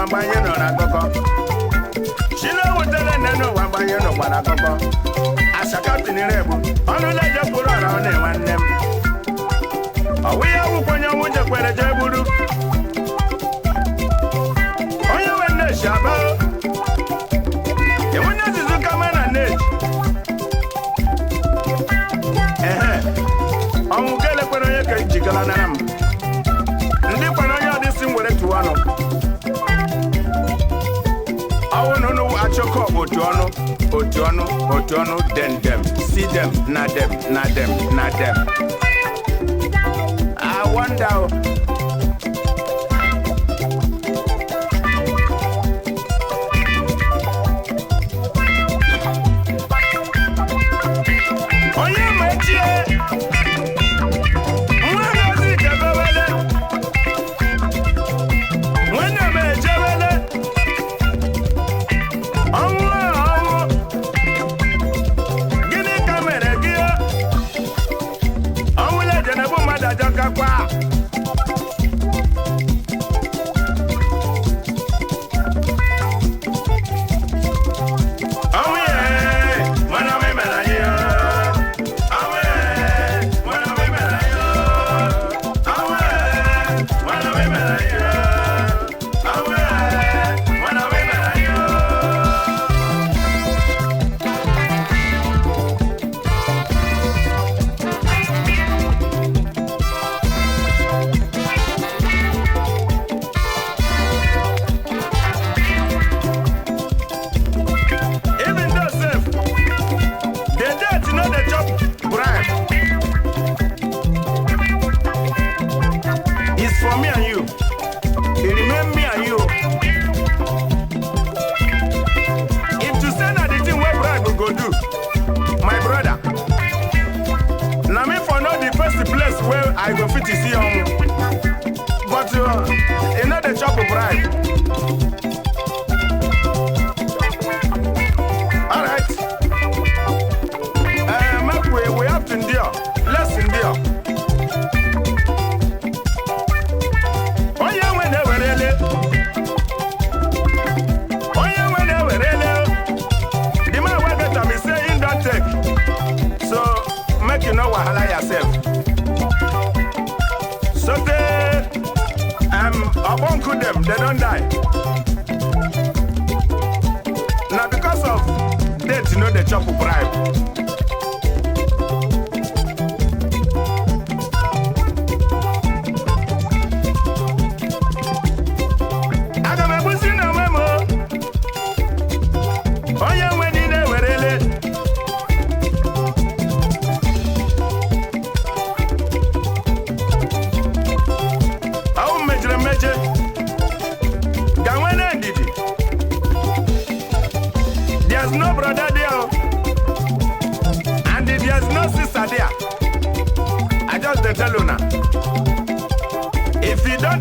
Mgbe anyị nọ n'akụkọ chinewutele nne n'ụwa, mgbe anyị nọkwa n'akụkọ asaka tinyere egbu ọnụ na-ejekwuru ọra ọ na-enwe nne m. Ọwụ ya wụkwa onye ọnwụ jekwere jee gburu onye nwe nne shi aba. Enwe nne zizu kama na nne ji ehe. Ọnwụ kelekwere onye ka ejikọla nara m ndị kwere onye ọdịsị m were tụọ ọnụ. Ọwụ na unu achọkọ otu ọnụ, otu ọnụ, otu ọnụ, dem dem si dem na dem na dem na dem. I wonder o. Onye mechie nwa ngozi kebewele, nwanne m ejewele. Ọnwụ a, ọnwụ, gịnị ka mere gị? Ọnwụ lejenebụ mmadụ ajọkakwa. Ọnwụ ye, mana m emere anyị o. Ọnwụ ye, mana m emere anyị o. Ọnwụ ye, mana m emere anyị o. Ọnwụ ye, mana m emere anyị o. Even though sef, the death no dey chop bribe. It's for me and you. E remain me and you. If to say na the thing wey bribe go do, my brother, na me for know the first place wey I go fit see ọnwụ. But e no dey chop bribe. All right. Make we have to endure. Let's endure. Onye nwe na-ewerele. Onye nwe na-ewerele. The man wey get am, he say him don take. So make you no wahala yourself. So tey ogbonku dem, they don die. Na because of death no dey chop bribe. Aga m egbusi n'onwe m o. Onye nwe niile werele. Ọwụ m mejọrọ mmeje ga nwe na ndidi. There's no brother there o, and there's no sister there. I just dey tell una, if you don